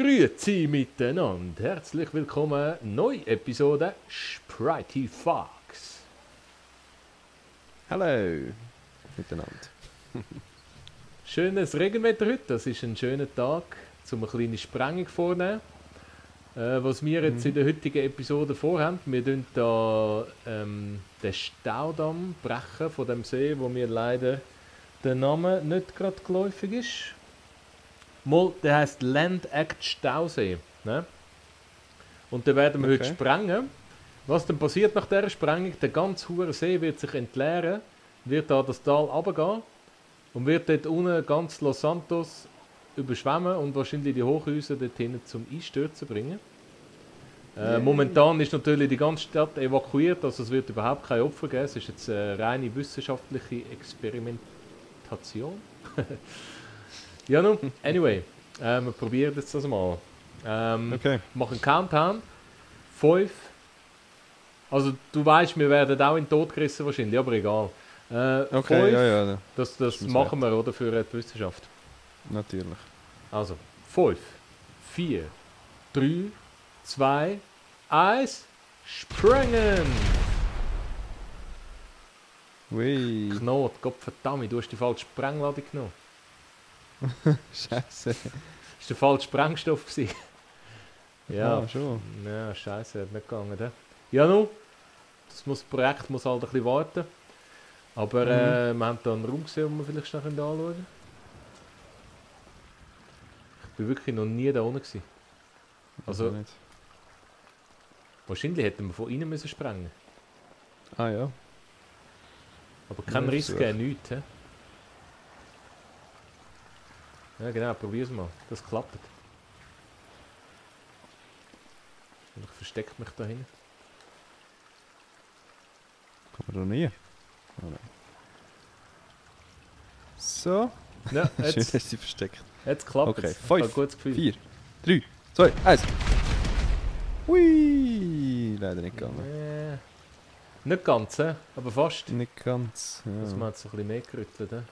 Grüezi miteinander, herzlich willkommen, neue Episode Spritey Fox. Hallo miteinander. Schönes Regenwetter heute, das ist ein schöner Tag, um eine kleine Sprengung vorzunehmen. Was wir jetzt in der heutigen Episode vorhaben, wir brechen da den Staudamm brechen von dem See, wo mir leider der Name nicht gerade geläufig ist. Mal, der heisst Land Act Stausee. Ne? Und den werden wir heute sprengen. Was dann passiert nach dieser Sprengung? Der ganze hure See wird sich entleeren, wird da das Tal runtergehen und wird dort unten ganz Los Santos überschwemmen und wahrscheinlich die Hochhäuser dort hinten zum Einstürzen bringen. Momentan ist natürlich die ganze Stadt evakuiert, also es wird überhaupt kein Opfer geben. Es ist jetzt eine reine wissenschaftliche Experimentation. Ja, nun, anyway, wir probieren jetzt das mal. Machen einen Countdown. 5. Also, du weißt, wir werden auch in den Tod gerissen wahrscheinlich, aber egal. Okay, 5, ja. Das machen wir, oder, für die Wissenschaft. Natürlich. Also, 5, 4, 3, 2, 1, sprengen! Ui. Knot, Gottverdammt, du hast die falsche Sprengladung genommen. Scheiße. Das war der falsche Sprengstoff gewesen. Ja, schon. Ja, scheiße, hat nicht gegangen. He? Ja, nun, das Projekt muss halt ein bisschen warten. Aber wir haben da einen Raum gesehen, den wir vielleicht schnell anschauen können. Ich war wirklich noch nie da unten gewesen. Also, nicht. wahrscheinlich hätten wir von innen müssen sprengen. Ah ja. Aber kein Ja, Riss Versuch. geben, nichts. He? Ja genau, probier's mal. Das klappt. Und ich verstecke mich da hinten. Kann man da nie. Oh, nein. So. Ja, Schön, jetzt, dass sie versteckt. jetzt klappt Okay, es. Ich habe ein 5, gutes Gefühl. 4, 3, 2, 1. Hui. Leider nicht gegangen. Nicht ganz, aber fast. Nicht ganz. Das Ja. man jetzt ein bisschen mehr gerüttelt.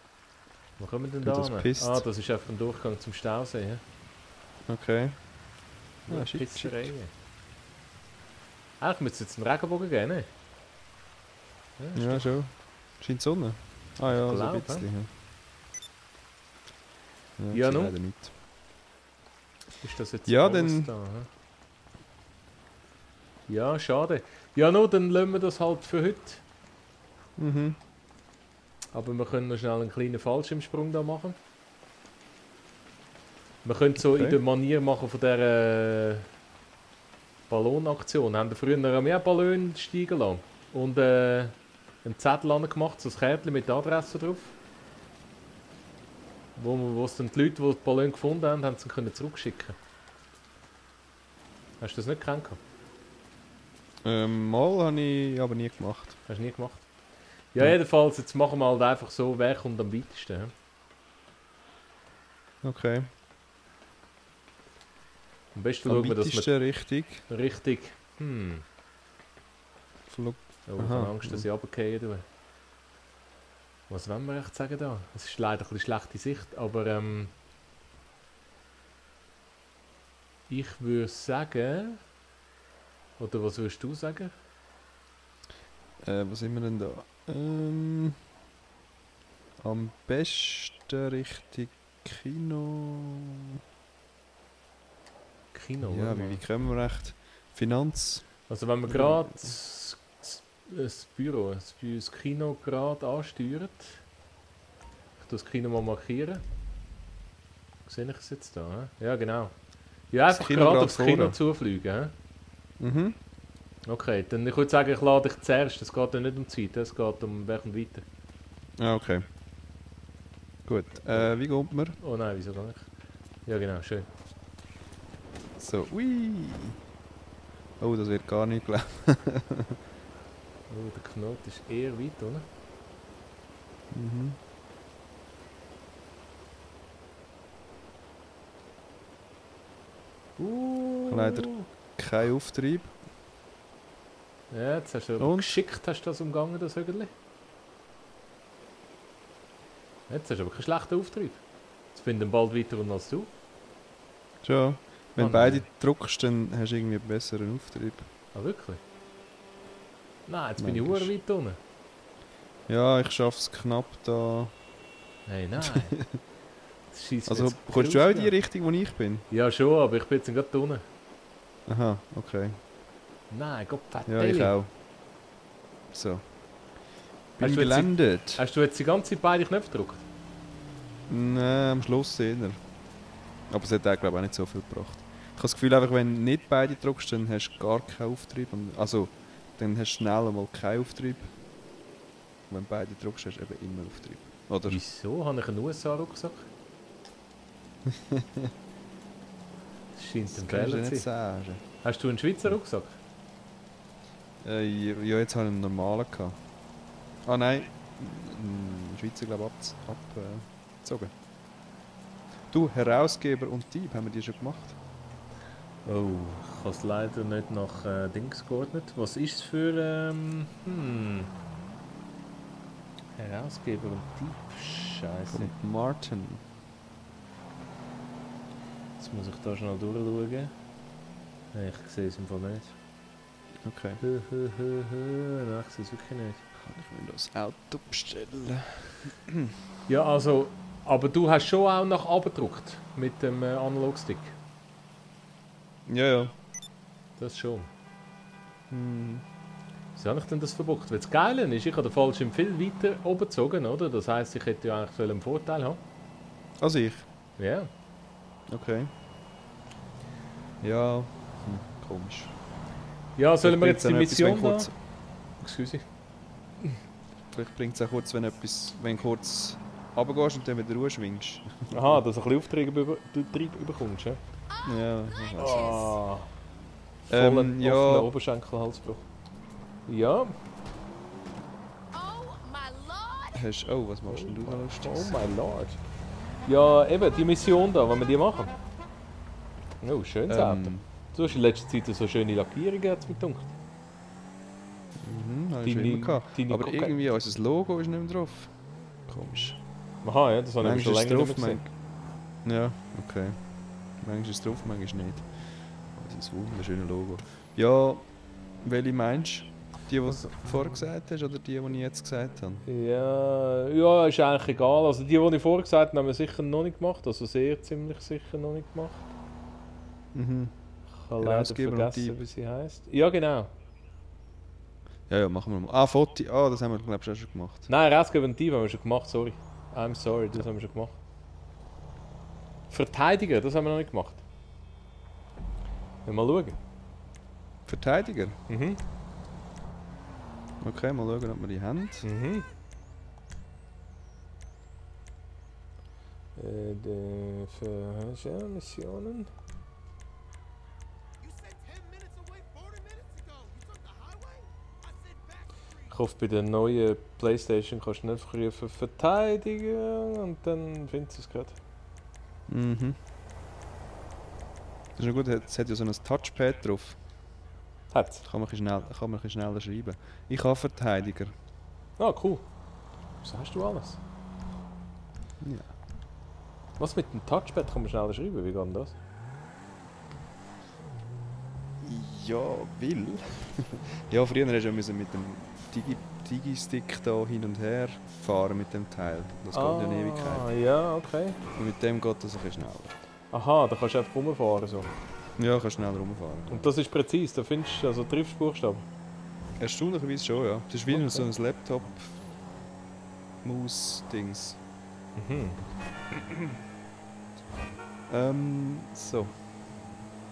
Wo kommen wir denn Gut, da das hin? pisst. Ah, das ist einfach ein Durchgang zum Stausee. He? Okay. Ja, schick. Pisserei. Eigentlich müsste es jetzt einen Regenbogen geben, ne? ist Ja, doch- schon. Scheint die Sonne. Ah ja, Ich so ein glaub, bisschen. Ja, Ja, ich sehe nun. leider nicht. Ist das jetzt Ja, alles dann- da? He? Ja, schade. Ja, nur dann lassen wir das halt für heute. Mhm. Aber wir können noch schnell einen kleinen Fallschirmsprung da machen. Wir können so in Okay. der Manier machen von dieser Ballonaktion. Haben wir früher mehr Ballon steigen lassen. Und einen Zettel gemacht, so ein Kärtchen mit der Adresse drauf. Wo es dann die Leute, die den Ballon gefunden haben, haben sie ihn können zurückschicken. Hast du das nicht gekannt? Mal habe ich aber nie gemacht. Hast du nie gemacht? Ja, Ja. jedenfalls, jetzt machen wir halt einfach so, wer kommt am weitesten. Okay. Am besten Am schauen wir, dass weitesten richtig. wir richtig... Flug. Oh, ich Aha. habe Angst, dass ich runterfallen tue. Was wollen wir echt sagen da? Es ist leider ein bisschen schlechte Sicht, aber ich würde sagen... Oder was würdest du sagen? Was sind wir denn da? Am besten richtig Kino. Kino, Ja, oder? wie kommen wir recht? Finanz. Also wenn wir gerade das Büro, das Kino gerade ansteuert. Ich tue das Kino mal markieren. Sehe ich es jetzt da? He? Ja, genau. Ja, Das einfach Kino gerade gerade aufs Kino vorne. zufliegen. He? Mhm. Okay, dann ich würde sagen, ich lade dich zuerst. Es geht ja nicht um Zeit, es geht um wer kommt weiter. Ah, okay. Gut. Wie kommt man? Oh nein, wieso gar nicht? Ja genau, schön. So, ui. Oh, das wird gar nicht glauben. Oh, der Knot ist eher weit, oder? Mhm. Leider. Kein Auftrieb. Ja, jetzt hast du aber Und? geschickt hast du das umgangen, das Hügel. Jetzt hast du aber keinen schlechten Auftrieb. Jetzt finden bald weiter unten als du. Schon. Wenn Oh, beide nein. drückst, dann hast du irgendwie einen besseren Auftrieb. Ah, wirklich? Nein, jetzt bin ich Manchmal. weit unten. Ja, ich schaffe es knapp da. Hey, nein. Das scheisst mir Also jetzt kommst du auch in die gruselig an. Richtung, wo ich bin? Ja, schon, aber ich bin jetzt gerade unten. Aha, okay. Nein, Gott, Ja, ich auch. So. Bin Hast du jetzt gelandet. Hast du jetzt die ganze Zeit beide Knöpfe gedrückt? Nein, am Schluss eher. Aber es hat auch, glaube ich, auch nicht so viel gebracht. Ich habe das Gefühl, einfach, wenn du nicht beide drückst, dann hast du gar keinen Auftrieb. Also, dann hast du schnell einmal keinen Auftrieb. Und wenn du beide drückst, hast du eben immer Auftrieb. Oder? Wieso? Habe ich einen USA-Rucksack? Das scheint Das ein kannst du Fehler nicht zu sein. sagen. Hast du einen Schweizer Rucksack? Ja, jetzt habe ich einen normalen gehabt. Ah nein, Schweizer glaube ich abgezogen. Du, Herausgeber und Dieb, haben wir die schon gemacht? Oh, ich habe es leider nicht nach Dings geordnet. Was ist es für Herausgeber und Dieb? Scheiße. Von Martin. Jetzt muss ich da schnell durchschauen. Nein, ich sehe es im Fall nicht. Okay. Nein, ich sehe es wirklich nicht. Kann ich mir das Auto bestellen? Ja, also, aber du hast schon auch nach oben gedrückt mit dem Analogstick. Ja, ja. Das schon. Hm. Wieso habe ich denn das verbockt? Weil das Geile ist, ich habe den Fallschirm viel weiter oben gezogen, oder? Das heisst, ich hätte ja eigentlich einen Vorteil haben. Also ich? Ja. Okay. Ja, komisch. Ja, sollen wir jetzt die Vielleicht bringt's dann Mission da? etwas, Excuse. Vielleicht bringt es auch kurz, wenn du kurz runtergehst und dann wieder ruhschwingst. Aha, dass du ein bisschen Auftrieb bekommst, ja? Ja, ich weiss. Ah. Ähm, Vollen ja. offenen Oberschenkelhalsbruch. Ja. Oh my lord! Oh, was machst denn du da lustig? Oh my lord. Ja, eben, die Mission da, wenn wir die machen. Oh, schönes Auto. Du hast in letzter Zeit so schöne Lackierungen, hat es mir gedacht. Habe ich schon immer gehabt. deine Aber Coca- irgendwie unser Logo ist nicht mehr drauf. Komisch. Aha, ja, das habe ich schon Manchmal ist länger es nicht drauf, mehr gesehen. Ja, okay. Manchmal ist es drauf, manchmal nicht. Das wunderschöne Logo. Ja, welche meinst du? Die du vorher gesagt hast oder die ich jetzt gesagt habe? Ja, ist eigentlich egal. Also die ich vorher gesagt habe, haben wir sicher noch nicht gemacht. Also sehr ziemlich sicher noch nicht gemacht. Mhm. Ich habe leider Herausgeber und vergessen, Dieb. wie sie heisst. Ja, genau. Ja, machen wir mal. Ah, Foto. Ah, das haben wir, glaube ich, auch schon gemacht. Nein, Herausgeber und Dieb haben wir schon gemacht, sorry. I'm sorry, das haben wir schon gemacht. Verteidiger, das haben wir noch nicht gemacht. Mal schauen. Verteidiger? Mhm. Okay, mal schauen, ob wir die haben. Mhm. Für Missionen. You said 10 minutes away 40 minutes ago. You took the highway? I said back street. Ich hoffe, bei der neuen Playstation kannst du einfach rufen Verteidiger und dann findest du es gerade. Mhm. Das ist noch gut, es hat ja so ein Touchpad drauf. Hat's. Kann man ein bisschen schneller schreiben. Ich habe Verteidiger. Ah, cool. Was hast du alles? Ja. Was mit dem Touchpad kann man schneller schreiben? Wie geht denn das? Ja, will. Ja, früher hast du ja müssen mit dem Digi-Stick da hin und her fahren mit dem Teil. Das geht ja eine Ewigkeit. Ja, okay. Und mit dem geht das ein bisschen schneller. Aha, da kannst du einfach rumfahren so. Ja, kannst schneller rumfahren. Und das ist präzise, da findest du, also triffst du Buchstaben. Erstaunlicherweise schon, ja. Das ist wie Okay. so ein Laptop-Maus-Dings. Mhm. So.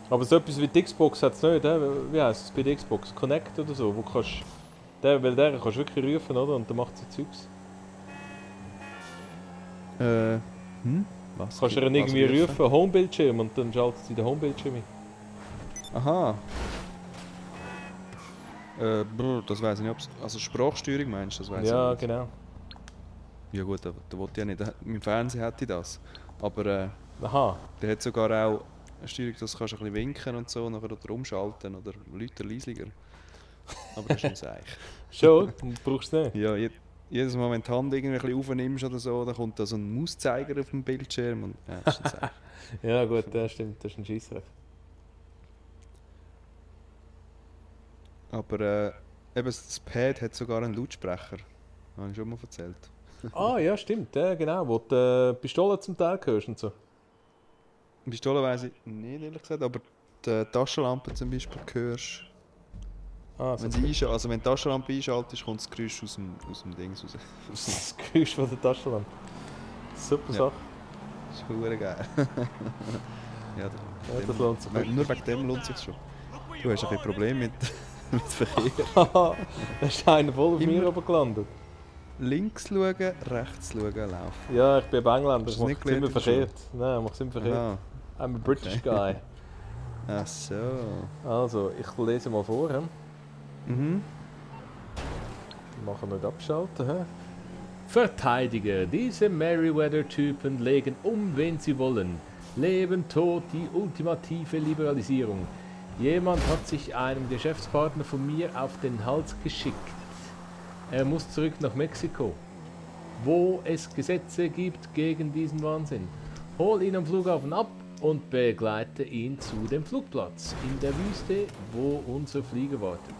Aber so etwas wie die Xbox hat es nicht, wie heisst es bei der Xbox? Connect oder so, wo kannst weil der kannst du wirklich rufen, oder? Und dann macht sie Zeugs. Was? Kannst du dann Was irgendwie rufen? rufen, Homebildschirm, und dann schaltet sie den Homebildschirm ein. Aha. Das weiß ich nicht, ob's... Also Sprachsteuerung meinst du, das weiß ich Ja, nicht. genau. Ja gut, da wollte ich ja nicht. Im Fernsehen hätte ich das. Aber Aha. der hat sogar auch eine Steuerung, dass kannst du ein bisschen winken und so, nachher oder umschalten oder lauter, leisiger. Aber das ist ein Seich. Schon? Und brauchst du es nicht? Ja, jedes Mal, wenn du die Hand irgendwie ein bisschen aufnimmst oder so, dann kommt da so ein Mauszeiger auf dem Bildschirm und ja, das ist ein Seich. Ja gut, das stimmt, das ist ein Scheissrecht. Aber eben das Pad hat sogar einen Lautsprecher. Habe ich schon mal erzählt. Ah, ja, stimmt, genau, wo du die Pistole zum Teil hörst und so. Die Pistole weiss ich nicht, ehrlich gesagt, aber die Taschenlampe zum Beispiel hörst. Ah, so Wenn wenn die Taschenlampe einschaltest, kommt das Geräusch aus dem Ding raus. das Geräusch von der Taschenlampe. Super Ja. Sache. Das ist verdammt geil. Ja, Das lohnt sich wirklich. nur wegen dem lohnt es sich schon. Du hast ein bisschen Probleme mit Verkehr. Haha, da ist einer voll auf mir Immer- oben gelandet. Links schauen, rechts schauen, laufen. Ja, ich bin eben Engländer, Hast ich du das mache nicht es immer gelernt in der verkehrt. Nein, ich mache es immer verkehrt. Ah, I'm a British guy. ach so. Also, ich lese mal vor. He? Mhm. Machen nicht abschalten. He? Verteidiger, diese Meriwether-Typen legen wen sie wollen. Leben, Tod, die ultimative Liberalisierung. Jemand hat sich einem Geschäftspartner von mir auf den Hals geschickt. Er muss zurück nach Mexiko, wo es Gesetze gibt gegen diesen Wahnsinn. Hol ihn am Flughafen ab und begleite ihn zu dem Flugplatz in der Wüste, wo unser Flieger wartet.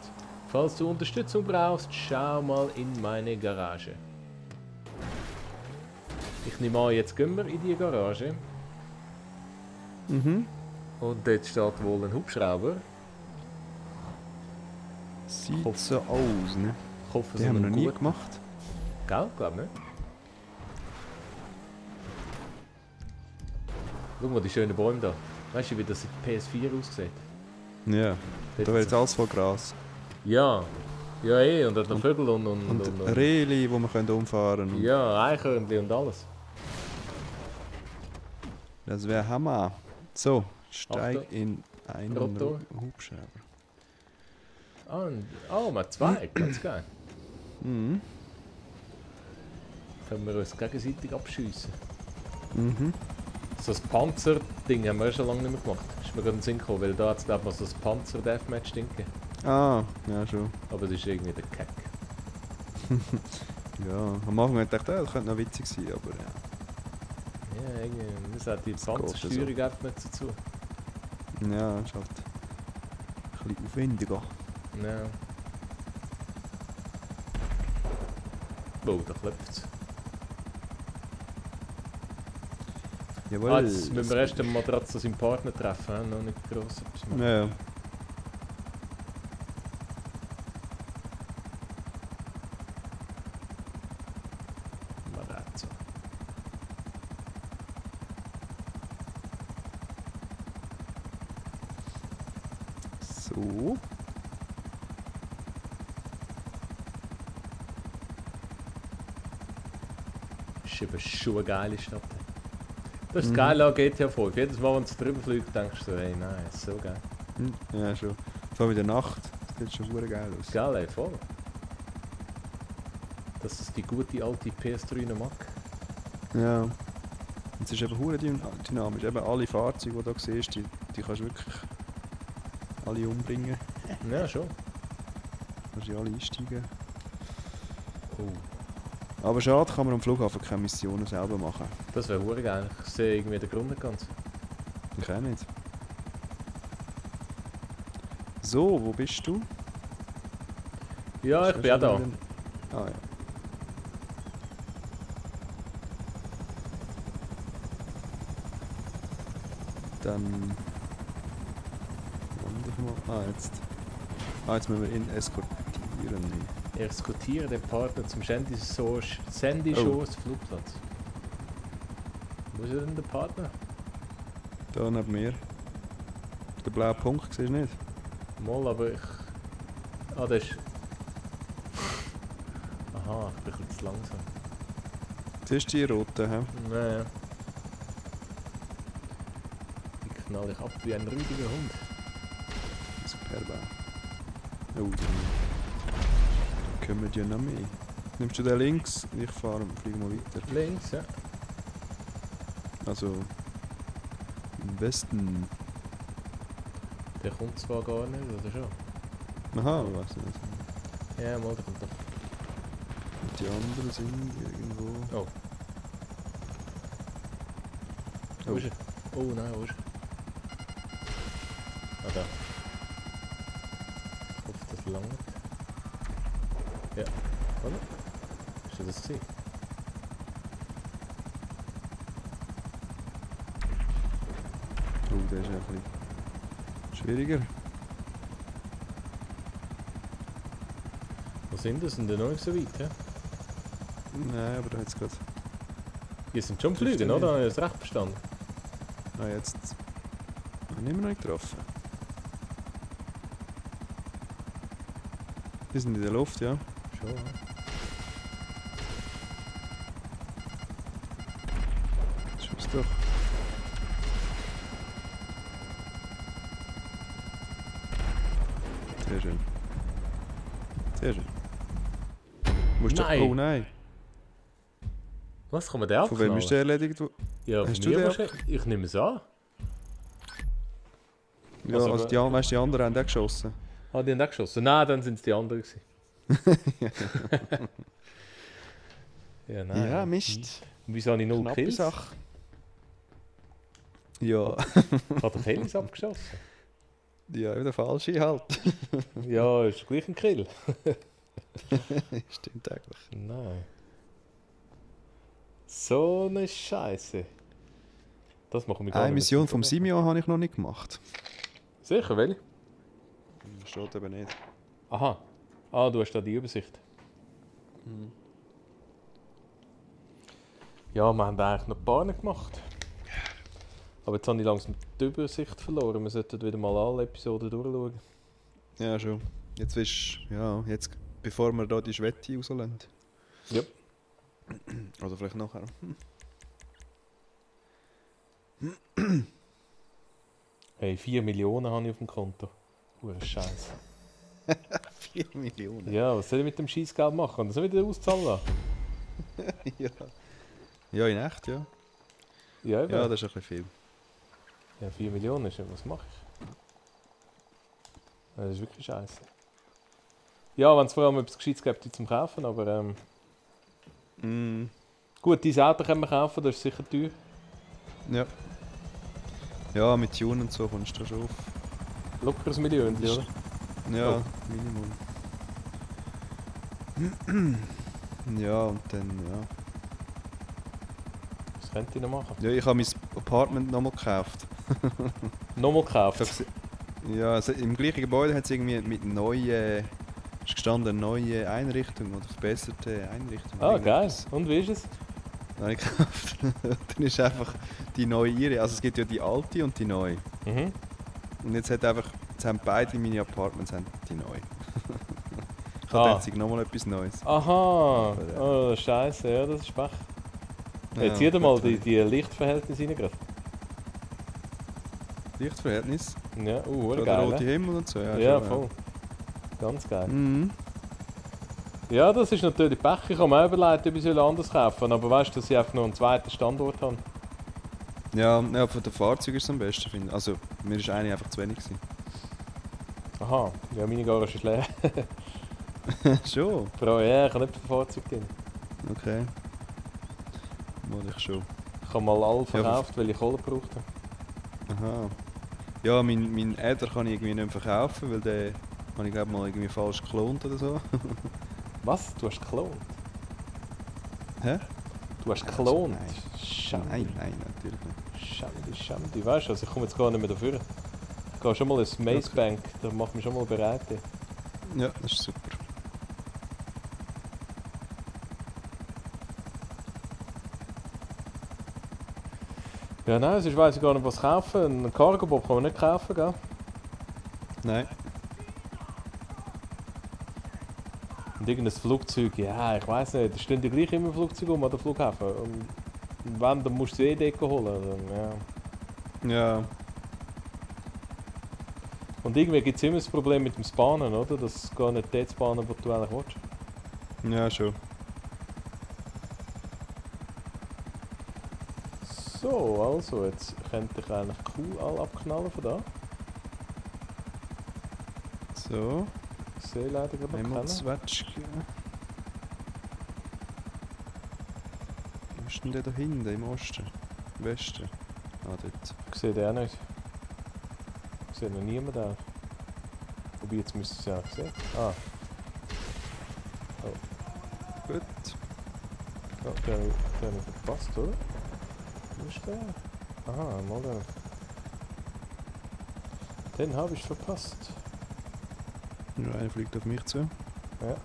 Falls du Unterstützung brauchst, schau mal in meine Garage. Ich nehme an, jetzt gehen wir in die Garage. Mhm. Und dort steht wohl ein Hubschrauber. Sieht so aus, ne? Ich hoffe, Die so haben wir einen noch nie guten. gemacht. Gell? Glaub nicht. Schau mal, die schönen Bäume da. Weißt du, wie das in PS4 aussieht? Ja. Dort Da wird jetzt so- alles voll Gras. Ja. Ja, und dann noch Vögel und Und Rehli, die wir können umfahren können. ja, Eichhörnchen und alles. Das wäre Hammer. So, steig Achtung. in einen Rotor. Hubschrauber. Oh, mal zwei. Ganz geil. Mhm. Können wir uns gegenseitig abschiessen. Mhm. So ein Panzer-Ding haben wir schon lange nicht mehr gemacht. Ist mir gerade in den Sinn gekommen, weil da hat es glaube ich mal so ein Panzer-Deathmatch-Ding gegeben. Ah, ja schon. Aber das ist irgendwie der Kack. Ja, am Anfang habe ich gedacht, das könnte noch witzig sein, aber ja. Ja, irgendwie, das hat die geht so. Panzersteuerung einfach nicht dazu. Ja, ist halt ein bisschen aufwendiger. Ja. Oh, da klopft es. Jawohl. Jetzt müssen wir erst den Matratze seinen Partner treffen, he? Noch nicht gross etwas machen. Ja, ja. Matratze. So. Ist eben schon eine geile Stadt. Das ist geil an GTA 5. Jedes Mal, wenn du drüber fliegst, denkst du, hey, nein, ist so geil. Hm, ja, schon. Vor allem in der Nacht. Das sieht schon verdammt geil aus. Geil, ey, voll. Das ist die gute alte PS3 noch mag. Ja. Und es ist eben verdammt dynamisch. Eben alle Fahrzeuge, die du hier siehst, die kannst du wirklich alle umbringen. Ja, schon. Kannst du alle einsteigen. Oh, Aber schade, kann man am Flughafen keine Missionen selber machen. das wäre hure geil. Ich sehe irgendwie den Grund nicht ganz. Ich auch nicht. So, wo bist du? Ja, ich bin auch da. Ah ja. Dann... Warte mal. Jetzt müssen wir ihn eskortieren. Ich eskortiere den Partner zum Sandy-Shows Flugplatz. Wo ist denn der Partner? Da neben mir. Der blaue Punkt, siehst du nicht? Mal, aber ich... Ah, das ist... Aha, ich bin ein bisschen zu langsam. Siehst du die rote, hä? Naja. Die knall ich ab wie ein räudiger Hund. Superba. Oh, dann kommen ja noch mehr. Nimmst du den links? Ich fahre und fliege mal weiter. Links, ja. Also... Im Westen. Der kommt zwar gar nicht, oder schon? Aha, weiss ich nicht. Ja, mal, der kommt doch. Und die anderen sind irgendwo... Oh. Wo Oh. ist er? Oh nein, wo ist er? Ah, da. Ich hoffe, das das langt. Ja, oder? Ist das gewesen? Oh, der ist ein bisschen schwieriger. Wo sind das? Sind die noch nicht so weit, ja? Nein, aber da hat es gerade... Die sind schon am Trifft Fliegen, er oder? nicht. Habe ich das recht verstanden? Ah, jetzt... Haben wir noch nicht getroffen. Die sind in der Luft, ja. Schon, ja. Schuss doch. Sehr schön. Sehr schön. Musst Nein. Oh nein. Was, kann man den Von wem ist der erledigt? Ja, Hast von du mir den wahrscheinlich. Ich nehme es an. Ja, Also, also die, weißt, die anderen haben auch geschossen. Ah, die haben auch geschossen? Nein, dann sind es die anderen gewesen. Ja, nein. Ja, Mist. Und wieso habe ich 0 Knappe Kills? Sache. Ja. Hat der Kellis abgeschossen? Ja, der falsche halt. Ja, ist gleich ein Kill. Stimmt eigentlich. Nein. So eine Scheiße. Das machen wir gar Eine nicht Mission mehr. vom Simeon habe ich noch nicht gemacht. Sicher, welche? Steht eben nicht. Aha. Ah, du hast da die Übersicht. Ja, wir haben eigentlich noch ein paar nicht gemacht. Aber jetzt habe ich langsam die Übersicht verloren. Wir sollten wieder mal alle Episoden durchschauen. Ja, schon. Jetzt willst ja, jetzt, bevor wir da die Schwette rauslassen. Ja. Oder vielleicht nachher. Hey, 4 Millionen habe ich auf dem Konto. Hure Scheiße. 4 Millionen. Ja, was soll ich mit dem Scheißgeld machen? Das soll ich wieder auszahlen lassen? Ja. Ja, in echt, ja. Ja, eben. Ja, das ist ein bisschen viel. Ja, 4 Millionen ist ja, was mache ich? Ja, das ist wirklich scheiße. Ja, wenn es vor allem etwas Gescheites gibt zum Kaufen, aber gut, dieses Auto können wir kaufen, das ist sicher teuer. Ja. Ja, mit Tune und so kommst du da schon auf. Locker ein Million, Das- oder? Ja, Oh. Minimum. Ja, und dann, ja. Was könnte ich noch machen? Ja, ich habe mein Apartment nochmal gekauft. Nochmal Ich gekauft? hab's- Ja, also im gleichen Gebäude hat es irgendwie mit neuen, ist gestanden, neue Einrichtung oder verbesserte Einrichtung. Ah, geil. Irgendetwas. Und wie ist es? Dann habe ich gekauft. Dann ist einfach die neue ihre. Also es gibt ja die alte und die neue. Mhm. Und jetzt haben beide meine Apartments haben die neue. Ich Ah. habe gedacht, es sei nochmal etwas Neues. Aha! Aber, ja. Oh, scheiße, ja, das ist schwach. Ja, Jetzt hier mal gut, die Lichtverhältnisse rein gerade. Lichtverhältnis. Ja, Der geil. rote Ne? Himmel und so. Ja, Ja, schon, voll. Ganz geil. Mhm. Ja, das ist natürlich Pech. Ich habe mir auch überlegt, ob ich anders kaufen soll. Aber weißt du, dass ich einfach noch einen zweiten Standort habe? Ja, von den Fahrzeugen ist es am besten, finde ich. Also, mir ist eine einfach zu wenig gewesen. Aha, ja, meine Garage ist leer. Schon? Bro, ja, ich habe nicht viel Fahrzeug drin. Okay. Mal ich schon. Ich habe mal alle verkauft, weil ich Kohle gebraucht habe. Aha. Ja, mein Äther kann ich irgendwie nicht mehr verkaufen, weil den habe ich glaube mal irgendwie falsch geklont oder so. Was? Du hast geklont? Hä? Du hast geklont? Nein. Schande. Nein, natürlich nicht. Schande. Weißt du, also ich komme jetzt gar nicht mehr dafür. Ich gehe schon mal ins Maze Bank, da macht mich schon mal bereit. Ja, das ist super. Ja, nein, sonst weiss ich gar nicht, was kaufen. Einen Cargo-Bob kann man nicht kaufen, gell? Nein. Und irgendein Flugzeug, ja, ich weiss nicht. Da stehen die gleich immer Flugzeuge an der Flughafen. Und wenn, dann musst du sie Deko holen. Dann, ja. Ja. Und irgendwie gibt es immer das Problem mit dem Spawnen, oder? Das ist gar nicht das Spawnen, was du eigentlich willst. Ja, schon. So, also, jetzt könnte ich eigentlich cool alle abknallen von da. So. Ich sehe leider gerade noch Einmal keinen. Zwetschgen. Wo ist denn der da hinten im Osten? Im Westen? Ah, dort. Ich sehe den auch nicht. Ich sehe noch niemanden auch. Wobei, jetzt müsste es ja auch sehen. Ah. Gut. Ja, den habe ich verpasst, oder? Wo ist der? Aha, mal den. Den habe ich verpasst. Nur einer fliegt auf mich zu. Ja.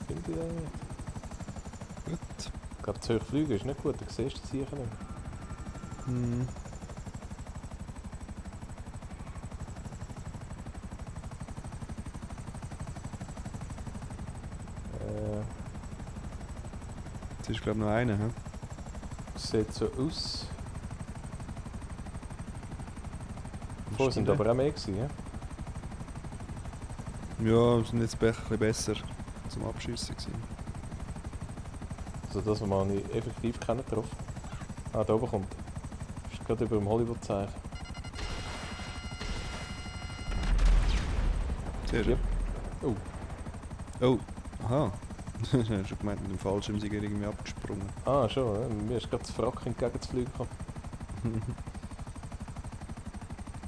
Finde ich den nicht. Gut. Gerade zu hoch fliegen ist nicht gut, du siehst das sicher nicht. Hm. Jetzt ist glaube ich noch einer. He? Sieht so aus. Wo Vorher ist sind der? aber auch mehr gewesen, ja? Ja, sind jetzt ein bisschen besser zum Abschiessen gewesen. Also das, was man nicht effektiv kennen getroffen. Ah, da oben kommt. Ist gerade über dem Hollywood-Zeichen. Sehr schön. Oh, Oh, aha. Ich habe schon gemeint, mit dem Fallschirmsieger irgendwie abgesprungen. ah schon, ja. Mir ist gerade das Frack entgegenzufliegen gekommen.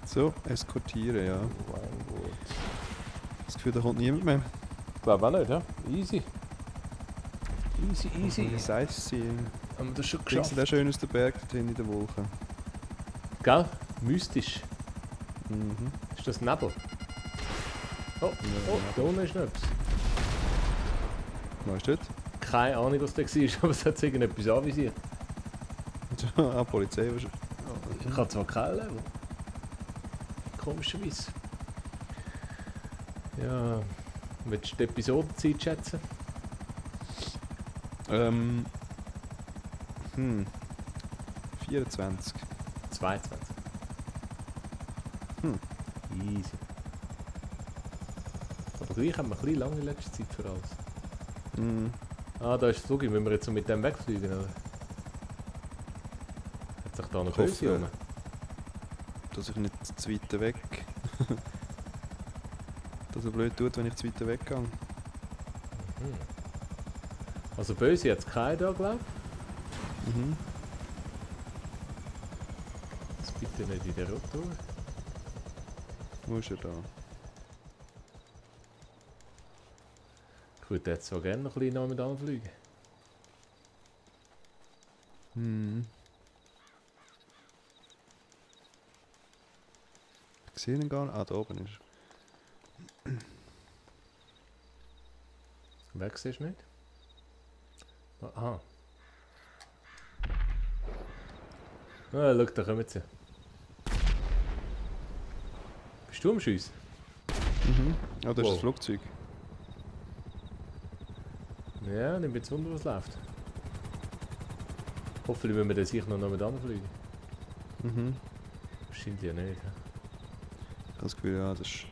So, eskortieren, ja. Winewood. Das Gefühl, da kommt niemand mehr. Ich glaube auch nicht, ja? Easy. Easy, easy. Sightseeing. Haben wir das schon Kriegst geschafft? du auch schön aus den Bergen dorthin in den Wolken. Gell? Mystisch. Mhm. Ist das Nebel? Oh, oh, da unten ist noch etwas. Was ist das? Keine Ahnung, was das war, aber es hat irgendetwas anvisiert. Ah, Polizei wahrscheinlich. Ich habe zwar kein Level. Komischerweise. Ja, willst du die Episodenzeit schätzen? Ähm. 24. 22. Easy. Aber gleich haben wir ein bisschen lange in letzter Zeit für alles. Hm. Ah, da ist das Flugzeug. Müssen wir jetzt so mit dem wegfliegen, oder? Hat sich da noch Ich hoffe, Böse rum? Dass ich nicht zu weit weg. Dass er blöd tut, wenn ich zu weit weg gehe. Also Böse hat es keinen da, glaube ich. Mhm. Jetzt bitte nicht in der Rotor. Wo ist er da? Ich würde jetzt so gerne noch ein bisschen nebenan fliegen. Hm. Ich sehe ihn gar nicht. Ah, da oben ist er. Weg siehst du nicht? Aha. Ah, schau, da kommen sie. Bist du am Schiessen? Mhm. Ah, da ist Wow. das Flugzeug. Ja, nicht jetzt wunder, was läuft. Hoffentlich müssen wir dann sicher noch nebenan fliegen. Mhm. Wahrscheinlich ja nicht. Ja. Ich habe das Gefühl, ja, das ist...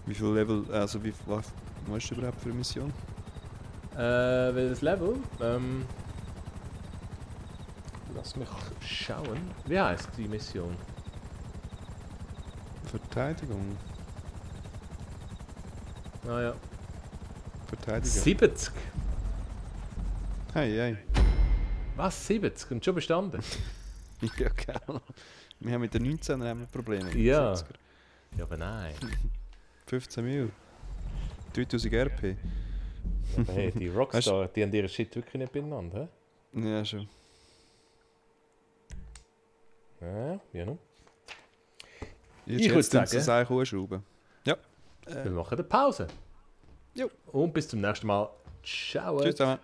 Wie viel Level... Also wie... Was ist das überhaupt für eine Mission? Welches Level? Lass mich schauen. Wie heisst die Mission? Verteidigung. Ah ja. Verteidigung. 70. Hey, hey. Was? 70? Und schon bestanden? Ja, genau. Wir haben mit den 19 haben wir Probleme. mit den Ja. 70er. Ja, aber nein. 15 Mil. 3000 RP. Aber hey, die Rockstar, die haben ihre Shit wirklich nicht beieinander. Ja, schon. Hä? Ja, no. Jetzt Ich würde jetzt sagen- das eigentlich hochschrauben. Ja. Wir machen eine Pause. Jo. Und bis zum nächsten Mal. Ciao. Tschüss zusammen.